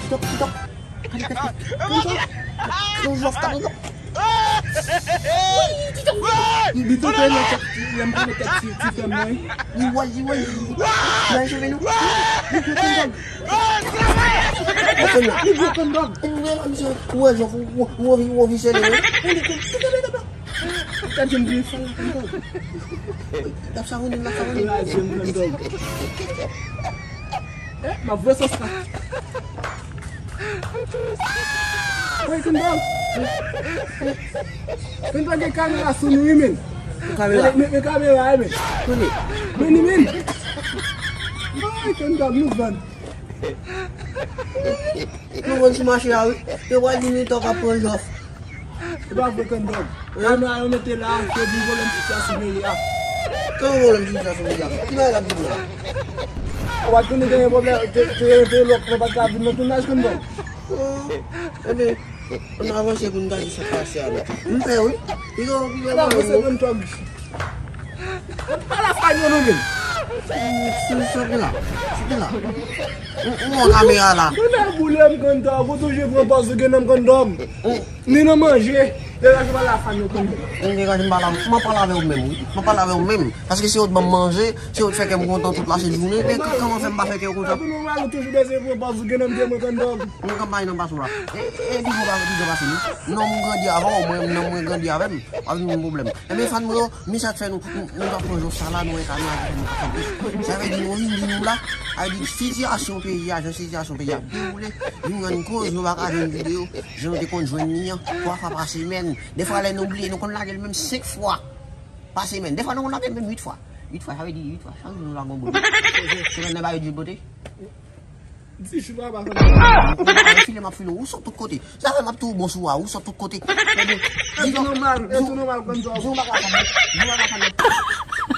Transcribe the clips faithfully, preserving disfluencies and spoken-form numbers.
Tòk, ti tòk. Gade tèt li. Gade tòk. Yon jòf ta nan tòk. Li, li tonbe nan tèt, lè m pale tèt ti, ti frè m nan, wi. Li wòl, li wòl, li, li nan cheve nou. Li broken dog. Li broken dog. Ou wè, misye, ou wè, jòf, ou, ou, ou anvi, ou anvi sele, wi. Ou li kon, ou tande, tande. Ou tande m vin fè la, konn dòg. L ap savounen, l ap savounen. L ap savounen, konn dòg. Eh, m ap voye sòs la. Woy, konn dòg. Konn dòg gen kamera sou nou, wi, men. Kamera. Men, men kamera, wi, men. Konnen. Men, men. Woy, konn dòg, nou vann. Nou vann sou mache a, wi. Yo pral di nou tòk ap pran jòf. E pa vre, konn dòg. Kamera yo mete la, se pou vòlè m sitiyasyon peyi a. Kòman vòlè m sitiyasyon peyi a? Ki bagay l ap di la? Ou pa t konnen te gen pwoblèm, te, te gen pwoblèm, nou pa t ka vin nan tounaj, konn dòg. Oh, ebyen, ann avanse pou n gade sa k pase a, non. M pè, wi. Piga, piga, ann avanse, konn dòg. Ann pa la fanyo nou menm. Sou, sou, sou, sou la. Sou la. Ou, ou an kamera la. Ou nan boule m konn dòg, ou toujou pran pòz ou gen nan m konn dòg. Ni nan manje, degaje pa la fanyo konn dòg. Ou degaje m pa la, m ap pale avè w menm, wi. M ap pale avè w menm. Paske se ou t ban m manje, se ou t fè kè m kontan tout la sent jounen. Men k-, kòman fè m pa fè kè w kontan? Epi nou mal, ou toujou bezwen pran pòz ou gen nan m gen mwen konn dòg. Mwen kanpay nan bato la. E, e, e, piga, piga pase nou. Non, m grandi avè w, mwen, non, mwen grandi avè m. Pa gen pwoblèm. Ebyen, fan mwen yo, men sa k fè nou, nou, nou ka pran jòf sa la, nou wè kamera ki fè nou ka fè. Sa vle di nou vin di nou la, sa vle di sitiyasyon peyi a, jan sitiyasyon peyi a dewoule, nou rann koz, nou pa ka jwenn videyo, jan nou te konn jwenn li an, twa fwa pa semèn. Defwa lè nou bliye, nou konn lage l menm senk fwa pa semèn. Defwa nou konn lage l menm uit fwa. Uit fwa, sa vle di uit fwa. Chak jou nou lage yon bout. Semèn nan pa yo di bote. Di jou pa pa fè m. Ou pa refile, m ap file w. Ou sot tout kote. Sa fè m ap tou bon sou a. Ou sot tout kote. Ebyen, e tou nòmal, e tou nòmal konn dòg. Jou pa ka fè m. Jou pa ka fè m.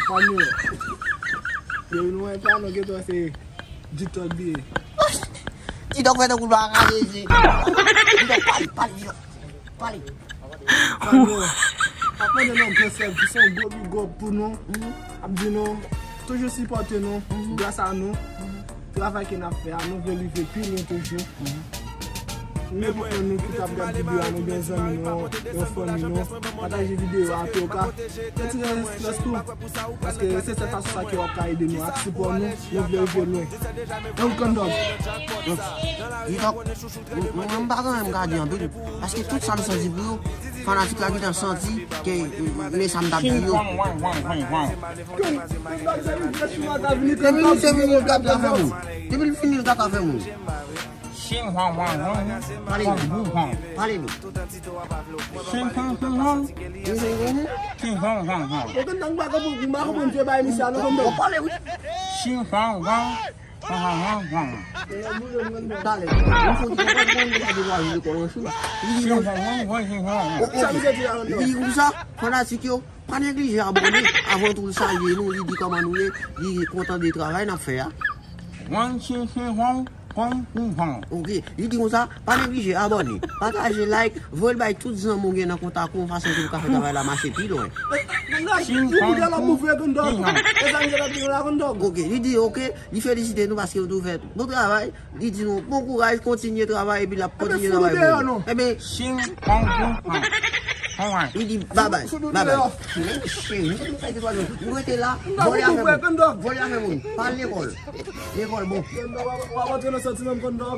Fanyo. Yo, nou wè pa, nou gen dwa se di tòg li ye. Di tòg fè tankou l pa ka reze. Di tòg pale, pale, di tòg. Pale. Fanyo, ap mande nou gran sèvis, se yon gwo big up pou nou. Ap di nou, toujou sipòte nou, gras a nou. Travay ke n ap fè a, nou vle rive pi lwen toujou. Nenpòt moun nou ki t ap gad videyo a, nou gen zanmi nou, yon fanmi nou, pataje videyo a, antouka, retire estrès tou. Paske se sèl fason sa ke w ap ka ede nou ak sipò nou, nou vle rive lwen. Yon konn dòg. Di tòg. Mwen, mwen, mwen pa gen anyen m ka di anpil, paske tout sa m santi pou yo, fanatik la gentan santi ke, e, men sa m t ap di yo. Depi l fini, depi l fini, l gate afè moun. Depi l fini, l gate afè moun. Pale nou. Pale nou. Ou konn tan m pa konprann, m pa konprann vye bagay misye a, non, konn dòg. Pale wi. Talè, yon fò di konprann, konn li pa devwale lekòl anchou. Li di nou, li di konsa, fanatik yo, pa neglije abòne, avan tou l salye nou, li di kòman nou ye, li kontan de travay n ap fè a. Ok, li di konsa, pa neglije abòne, pataje, like, voye l bay tout zanmi w gen nan kontak ou, yon fason pou nou ka fè travay la mache pi lwen. Ok, li di ok, li felisite nou paske nou tou fè bon travay. Li di nou bon kouraj, kontinye travay, epi l ap kontinye travay pou nou. Ebyen, li di babay, babay. Cheri, nou rete la, vòlè afè moun, vòlè afè moun, pa al lekòl. Lekòl bon.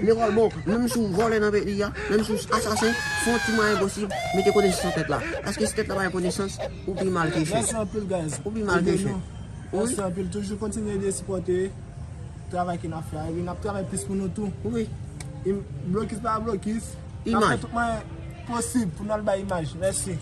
Lekòl bon, menm si w vòlè nan peyi a, menm si w asasen, fè yon ti mwayen posib, mete konesans nan tèt la. Paske si tèt la pa gen konesans, ou pi mal ke chen. Ou pi mal ke chen. Mèsi anpil, toujou kontinye de sipòte travay ke n ap fè a. Epi n ap travay plis pou nou tou. Wi. Blokis pa blokis. N ap fè tout mwayen posib pou n al bay imaj. Mèsi.